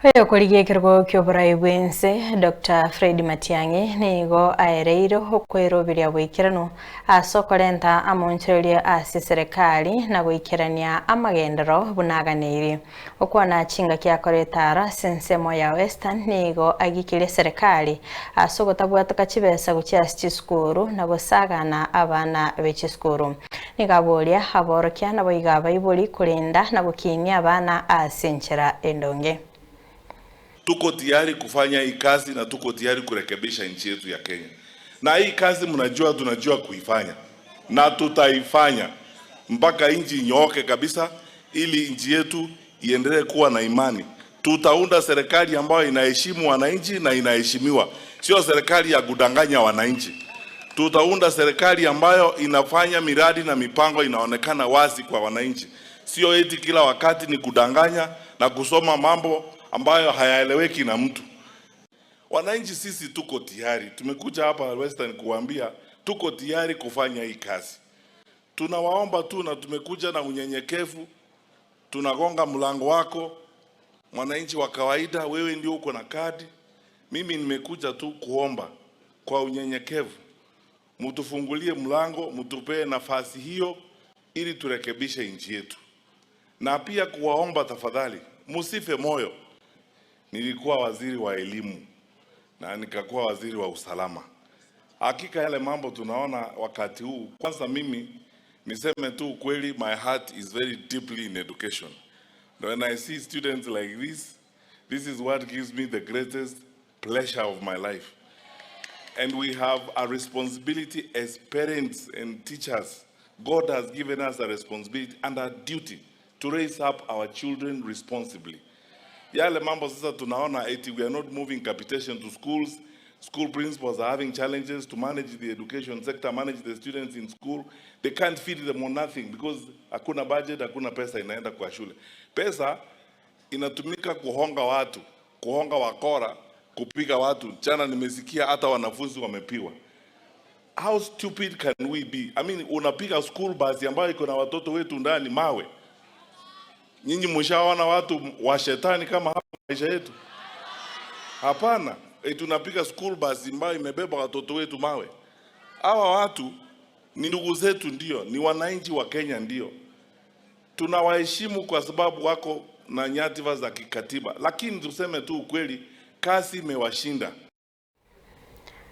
Oyo ekerogo kia oborai bwense Dr. Fred Matiang'i nigo aereire okweroberia bwaikeranu ase okorenta amonchereria ase serikali na goikerania amagendero buna aganeiri. Okwana chingaki akoreta aro ase ensemo ya Western nigo agikirie serikali ase ogotabwatoka chibesa gochia ase chisukuru na gosagana abana be chisukuru. Nigo aboria aborokia nabo iga abaibori korenda na gokinia abana ase enchera endonge. Tuko tayari kufanya hii kazi na tuko tayari kurekebisha nchi yetu ya Kenya. Na hii kazi mnajua, tunajua kuifanya na tutaifanya mpaka nchi inyooke kabisa, ili nchi yetu iendelee kuwa na imani. Tutaunda serikali ambayo inaheshimu wananchi na inaheshimiwa, sio serikali ya kudanganya wananchi. Tutaunda serikali ambayo inafanya miradi na mipango inaonekana wazi kwa wananchi, sio eti kila wakati ni kudanganya na kusoma mambo ambayo hayaeleweki na mtu. Wananchi sisi tuko tayari, tumekuja hapa Western kuambia tuko tayari kufanya hii kazi. Tunawaomba tu na tumekuja na unyenyekevu, tunagonga mlango wako, mwananchi wa kawaida, wewe ndio uko na kadi. Mimi nimekuja tu kuomba kwa unyenyekevu, mtufungulie mlango, mtupee nafasi hiyo ili turekebishe nchi yetu, na pia kuwaomba tafadhali, msife moyo. Nilikuwa waziri wa elimu na nikakuwa waziri wa usalama. Hakika yale mambo tunaona wakati huu, kwanza mimi niseme tu ukweli, my heart is very deeply in education. When I see students like this, this is what gives me the greatest pleasure of my life. And we have a responsibility as parents and teachers. God has given us a responsibility and a duty to raise up our children responsibly. Yale mambo sasa tunaona eti we are not moving capitation to schools. School principals are having challenges to manage the education sector, manage the students in school. They can't feed them on nothing because hakuna budget, hakuna pesa inaenda kwa shule. Pesa inatumika kuhonga watu, kuhonga wakora, kupiga watu. Jana nimesikia hata wanafunzi wamepigwa. How stupid can we be? I mean, unapiga school bus ambayo iko na watoto wetu ndani mawe. Nyinyi mshaona watu wa shetani kama hapa maisha yetu? Hapana. E, tunapiga school bus ambayo imebeba watoto wetu mawe. Hawa watu ni ndugu zetu, ndio, ni wananchi wa Kenya, ndio tunawaheshimu kwa sababu wako na nyadhifa za kikatiba, lakini tuseme tu ukweli, kazi imewashinda.